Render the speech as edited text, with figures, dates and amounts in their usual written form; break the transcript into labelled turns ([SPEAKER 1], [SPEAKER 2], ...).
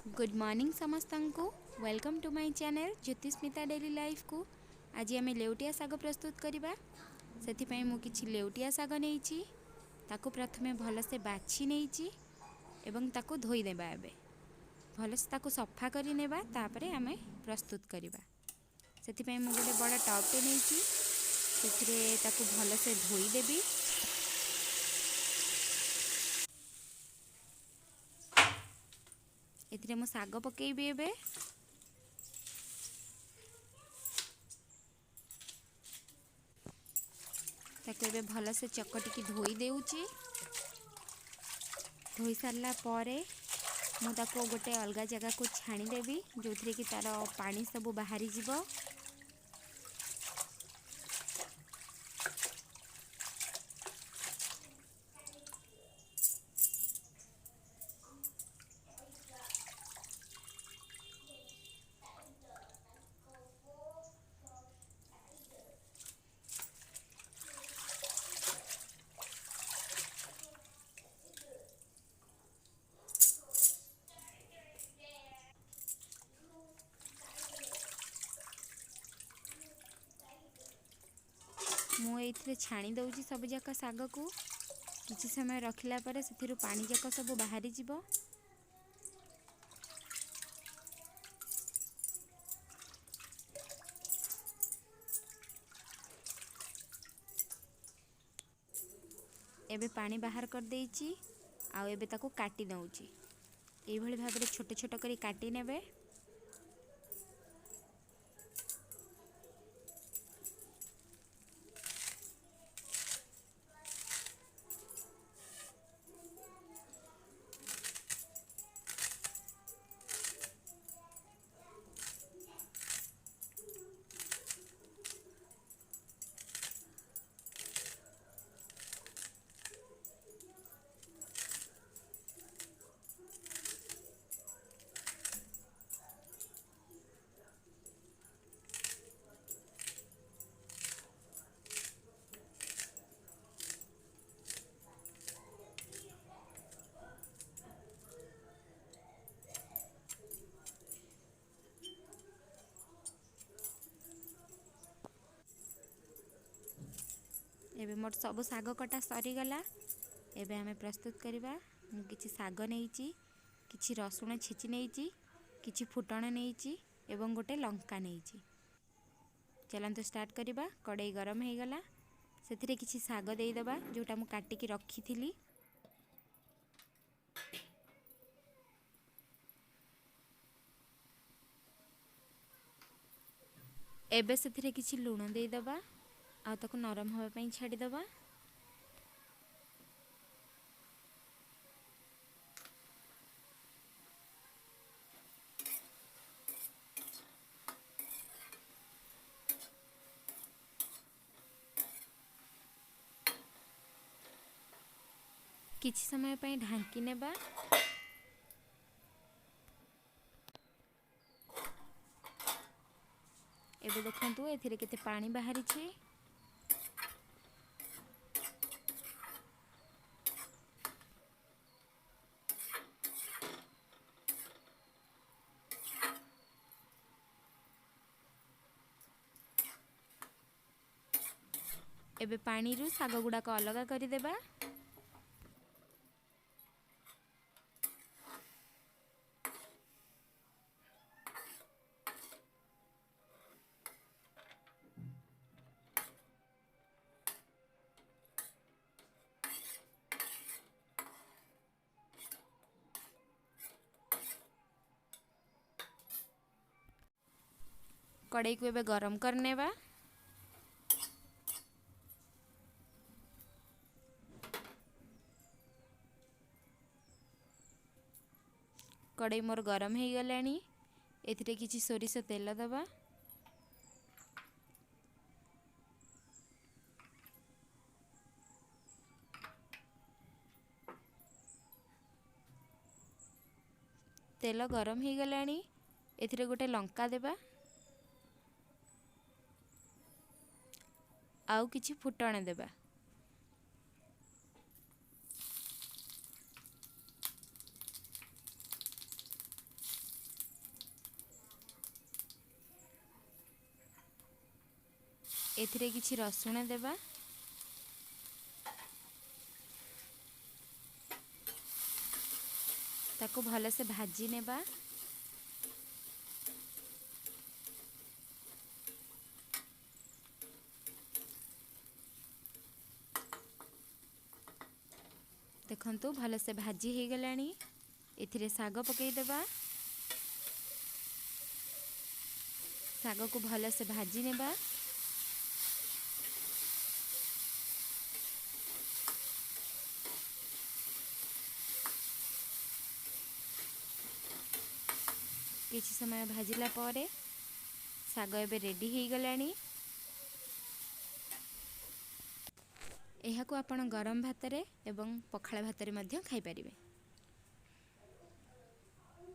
[SPEAKER 1] Good morning ସମସ୍ତଙ୍କୁ। Welcome to my channel Jyotismita daily ଲାଇଫ୍କୁ। ଆଜି ଆମେ ଲେଉଟିଆ ଶାଗ ପ୍ରସ୍ତୁତ କରିବା। ସେଥିପାଇଁ ମୁଁ କିଛି ଲେଉଟିଆ ଶାଗ ନେଇଛି। ତାକୁ ପ୍ରଥମେ ଭଲସେ ବାଛି ନେଇଛି ଏବଂ ତାକୁ ଧୋଇଦେବା। ଏବେ ଭଲସେ ତାକୁ ସଫା କରି ନେବା, ତାପରେ ଆମେ ପ୍ରସ୍ତୁତ କରିବା। ସେଥିପାଇଁ ମୁଁ ଗୋଟେ ବଡ଼ ଟପ୍ଟେ ନେଇଛି, ସେଥିରେ ତାକୁ ଭଲସେ ଧୋଇଦେବି। ଏଥିରେ ମୁଁ ଶାଗ ପକାଇବି। ଏବେ ତାକୁ ଏବେ ଭଲସେ ଚକଟିକି ଧୋଇ ଦେଉଛି। ଧୋଇ ସାରିଲା ପରେ ମୁଁ ତାକୁ ଗୋଟେ ଅଲଗା ଜାଗାକୁ ଛାଣିଦେବି, ଯେଉଁଥିରେ କି ତା'ର ପାଣି ସବୁ ବାହାରିଯିବ। ମୁଁ ଏଇଥିରେ ଛାଣି ଦେଉଛି ସବୁଯାକ ଶାଗକୁ। କିଛି ସମୟ ରଖିଲା ପରେ ସେଥିରୁ ପାଣିଯାକ ସବୁ ବାହାରିଯିବ। ଏବେ ପାଣି ବାହାର କରିଦେଇଛି ଆଉ ଏବେ ତାକୁ କାଟି ଦେଉଛି। ଏଇଭଳି ଭାବରେ ଛୋଟ ଛୋଟ କରି କାଟି ନେବେ। ଏବେ ମୋର ସବୁ ଶାଗ କଟା ସରିଗଲା। ଏବେ ଆମେ ପ୍ରସ୍ତୁତ କରିବା। ମୁଁ କିଛି ଶାଗ ନେଇଛି, କିଛି ରସୁଣ ଛେଚି ନେଇଛି, କିଛି ଫୁଟଣ ନେଇଛି ଏବଂ ଗୋଟେ ଲଙ୍କା ନେଇଛି। ଚାଲନ୍ତୁ ଷ୍ଟାର୍ଟ କରିବା। କଡ଼େଇ ଗରମ ହେଇଗଲା, ସେଥିରେ କିଛି ଶାଗ ଦେଇଦେବା ଯେଉଁଟା ମୁଁ କାଟିକି ରଖିଥିଲି। ଏବେ ସେଥିରେ କିଛି ଲୁଣ ଦେଇଦେବା ଆଉ ତାକୁ ନରମ ହେବା ପାଇଁ ଛାଡ଼ିଦେବା। କିଛି ସମୟ ପାଇଁ ଢାଙ୍କି ନେବା। ଏବେ ଦେଖନ୍ତୁ, ଏଥିରେ କେତେ ପାଣି ବାହାରିଛି। ଏବେ ପାଣିରୁ ଶାଗ ଗୁଡ଼ାକ ଅଲଗା କରିଦେବା। କଡ଼େଇକୁ ଏବେ ଗରମ କରିନେବା। କଡ଼େଇ ମୋର ଗରମ ହେଇଗଲାଣି। ଏଥିରେ କିଛି ସୋରିଷ ତେଲ ଦେବା। ତେଲ ଗରମ ହେଇଗଲାଣି, ଏଥିରେ ଗୋଟେ ଲଙ୍କା ଦେବା ଆଉ କିଛି ଫୁଟଣ ଦେବା। ଏଥିରେ କିଛି ରସୁଣ ଦେବା। ତାକୁ ଭଲସେ ଭାଜି ନେବା। ଦେଖନ୍ତୁ, ଭଲସେ ଭାଜି ହେଇଗଲାଣି। ଏଥିରେ ଶାଗ ପକାଇଦେବା। ଶାଗକୁ ଭଲସେ ଭାଜି ନେବା। କିଛି ସମୟ ଭାଜିଲା ପରେ ଶାଗ ଏବେ ରେଡ଼ି ହେଇଗଲାଣି। ଏହାକୁ ଆପଣ ଗରମ ଭାତରେ ଏବଂ ପଖାଳ ଭାତରେ ମଧ୍ୟ ଖାଇପାରିବେ।